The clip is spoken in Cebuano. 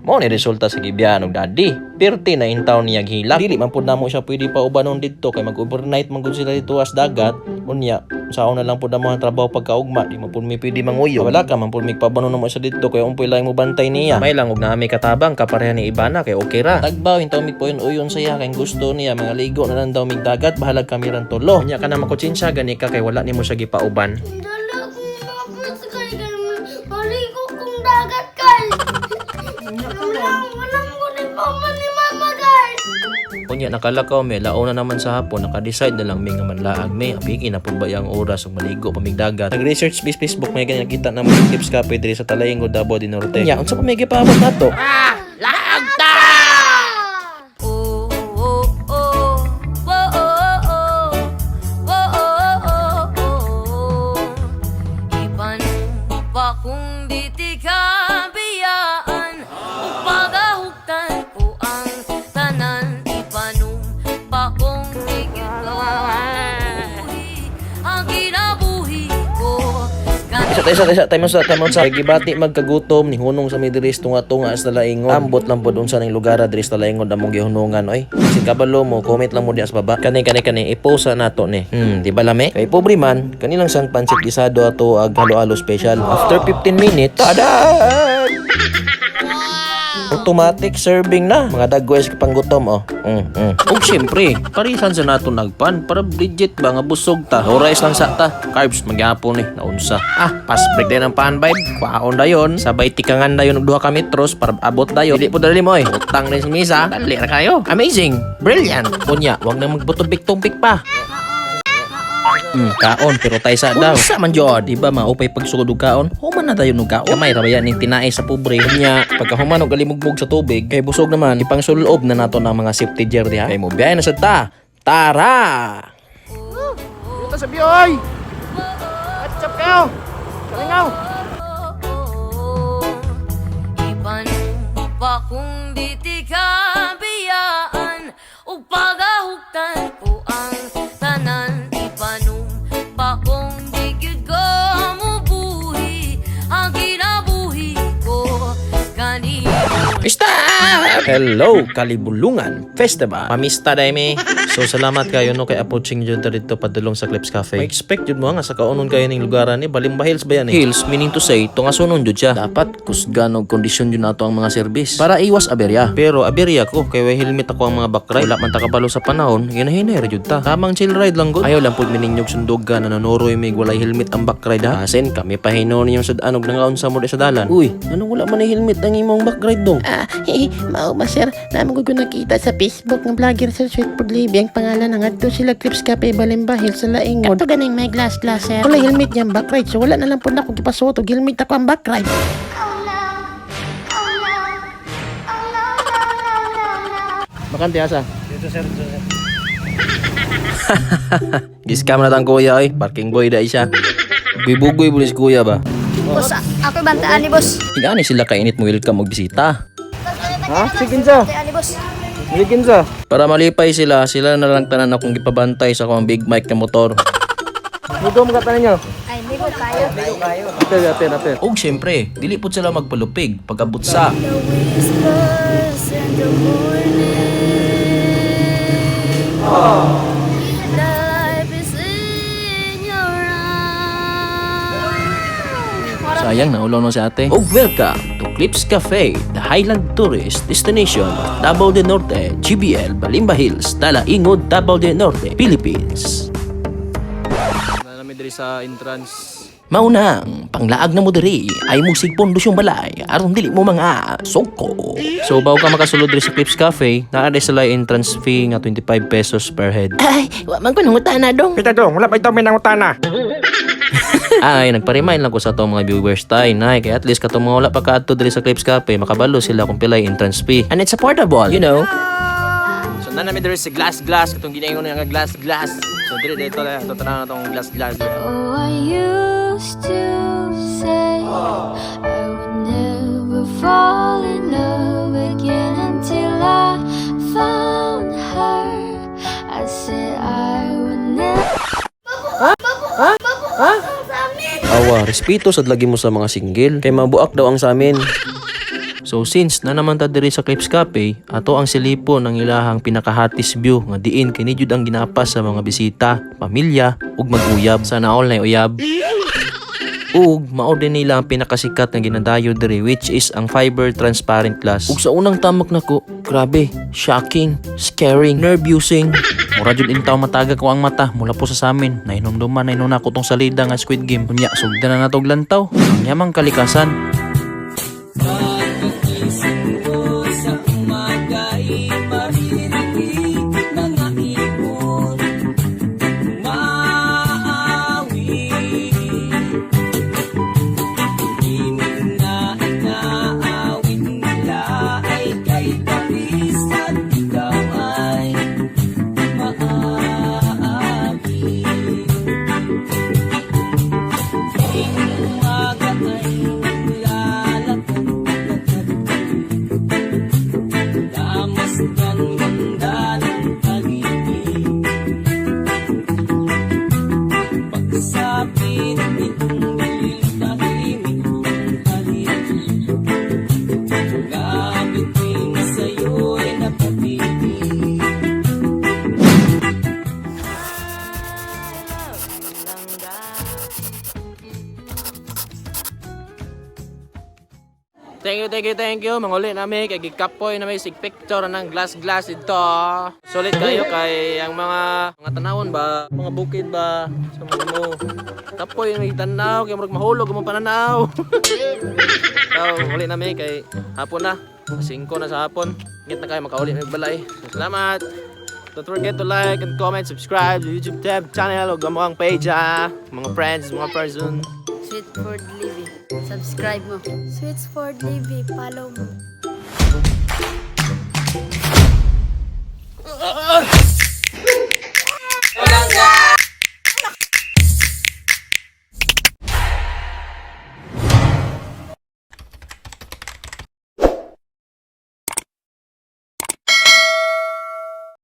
Mao ni resulta sa gibiyaan og daddy. Pirti na intaw niya hilak. Dili man pud namo siya pwede pa ubanon didto kay mag-overnight man gud sila dito as dagat. Unya, saon na lang pud amo ang trabaho pagkaugma, di man pud mi pwede manguyo. Wala ka man pud migpabanon namo siya didto kay umpoy lang mo bantay niya. May lang og naami katabang kapareha ni Ibana kay okay ra. Tagbaw intaw mig puyon-uyon sa iya kay gusto niya mga ligo na lang daw mig dagat, bahalag kami ran tulo. Unya ka na makutsensya gani ka kay wala nimo siya gipauban. Dala kong mga friends kay maligo kong dagat kay. Wala, wala mo ni mama ni mama kay. Unya nakalakaw mi, launa naman sa hapon, naka-decide na lang mi nga manlaag mi. Apiki na pud ba yang oras ug maligo pa mig dagat. Nag-research bis Facebook may ganyan nakita na mo yung Clips Cafe diri sa Talaingod, Davao del Norte. Unya unsa pa may gipaabot nato? Oh. Ipanumpa kung di ti ka biyaan ug pagahugtan ko ang tanan. Ipanumpa kung di gyud ko mabuhi ang kinabuhi ko. Isa isa isa time sa time sa gibati magkagutom ni hunong sa mi diri sa tunga-tunga sa Talaingod. Ambot lang pod unsa ning lugar diri sa Talaingod among gihunungan oy. Sin kabalo mo, comment lang mo diya sa baba. Kani kani kani i-post sa nato ni. Di ba lami? Kay pobre man, kanilang sang pansit gisado ato ag halo-halo special. After 15 minutes, tada! Automatic serving na. Mga dagwes panggutom oh. Ug syempre, parisan sa nato nagpan para legit ba nga busog ta. No rice lang sa ta. Carbs magyapon ni naunsa. Ah, pass break din ang pan vibe. Kwaon dayon. Sabay tikangan dayon og duha ka metros para abot dayon. Dili po dali mo eh. Utang ni sa misa. Dali ra kayo. Amazing. Brilliant. Unya, wag na magbutubik-tumpik pa. Kaon pero taysa daw. Unsa man jud, di ba maupay pagsugod og kaon? Human na dayon og kaon. Gamay ra ba yan ning tinae sa pobre. Nya, pagka human og alimugmog sa tubig, kay busog naman, ipangsulob na nato ng mga safety gear diha. Kay mo biyahe na sad ta. Tara! Dito sa biyoy! What's up kayo? Kalingaw! Ipanumpa kung di ti ka biyaan ug pagahugtan ko ang tanan. Ipanumpa kung di gyud ko mubuhi ang kinabuhi ko kanimo. Stop! Hello, Kalibulungan Festival. Pamista dai mi. So salamat kayo no kay approaching jud ta dito padulong sa Clips Cafe. Ma-expect jud mo nga sa kaunon kayo ning lugaran ni Balimba Hills ba yan eh? Hills meaning to say tungasunon jud siya. Dapat kusgan og kondisyon jud nato ang mga serbis para iwas aberya. Pero aberya ko kay way helmet ako ang mga backride. Wala man ta kabalo sa panahon, ginahinay ra jud ta. Tamang chill ride lang gud. Ayaw lang pud miningyog sunduga na nanuroy mig walay helmet ang backride ha. Asin kami pahinon ninyong sud-an og nangaunsa mo di sa dalan. Uy, anong wala man ni helmet ang imong backride dong? Ah, mao ba sir? Namin ko nakita sa Facebook ng vlogger sir, Sweet Food Libby ang pangalan ng adto sila Clips Cafe Balimba Hills sa Laingod. Kato ganing may glass glass sir. Wala helmet niyang backride so wala na lang po na ako gipasuot og helmet ako ang backride. Oh no. Oh no. Oh no, no, no, no, no. Bakante asa? Giscam na tang kuya oy, parking boy dai siya. Bugoy bulis kuya ba? Boss, ako bantaan ni boss. Ingani sila kainit mo welcome og bisita. Ha? Sige sa. Bantaan ni boss. Sige sa. Para malipay sila, sila na lang tanan akong gipabantay sa akong big mic na motor. Mugo mo katanan nyo. Ay, ligo kayo. Apel, apel, apel. Og syempre, dili pud sila magpalupig pag-abot sa The whispers in the morning. Life is in your eyes. Sayang, naulaw no si ate. Og welcome to Clips Cafe, the Highland Tourist Destination of Davao del Norte, GBL, Balimba Hills, Talaingod, Davao del Norte, Philippines. Na namin diri sa entrance. Maunang, panglaag na mo diri ay musigpon yung balay aron dili mo mga soko. So bago ka makasulod diri sa Clips Cafe, naa diri sila entrance fee nga 25 pesos per head. Ay, wa man ko nangutana dong. Kita dong, wala pa ito may nangutana. Ay, nagpa-remind lang ko sa atong mga viewers tay, nay, kaya at least katong mga wala pa kaadto diri sa Clips Cafe, makabalo sila kung pilay entrance fee. And it's affordable, you know. So na namin diri sa glass glass katong ginaingon nga glass glass. So diri dito na ito tanan atong glass glass. Oh, I used to say I would never fall in love again until I found her. I said I would never. Awa, respeto sad lagi mo sa mga single. Kay mabuak daw ang sa amin. So since na naman ta diri sa Clips Cafe, ato ang silipon ang ilahang pinakahatis view nga diin kini jud ang ginapas sa mga bisita, pamilya ug mag-uyab. Sana all na uyab. Ug mao din nila ang pinakasikat nga ginadayo diri, which is ang fiber transparent glass. Ug sa unang tamak nako, grabe, shocking, scaring, nerve-using. Mura jud intaw mataga ko ang mata mula po sa samin. Nahinumduman na inuna ko tong salida nga Squid Game. Unya sugdan na natog lantaw. Ang yamang kalikasan. Thank you, thank you, thank you. Manguli nami kay gikapoy na may sig picture ng glass glass ito. Sulit kayo kay ang mga tanawon ba, mga bukid ba sa mga mo. Kapoy may tanaw kay murag mahulog mo pananaw. So, uli nami kay hapon na. 5 na sa hapon. Ingat na kayo makauli ng balay. So, salamat. Don't forget to like and comment, subscribe to YouTube tab channel ug among page ah. Mga friends, mga person. Sweetford Living. Subscribe mo. Sweetford Livy, follow mo.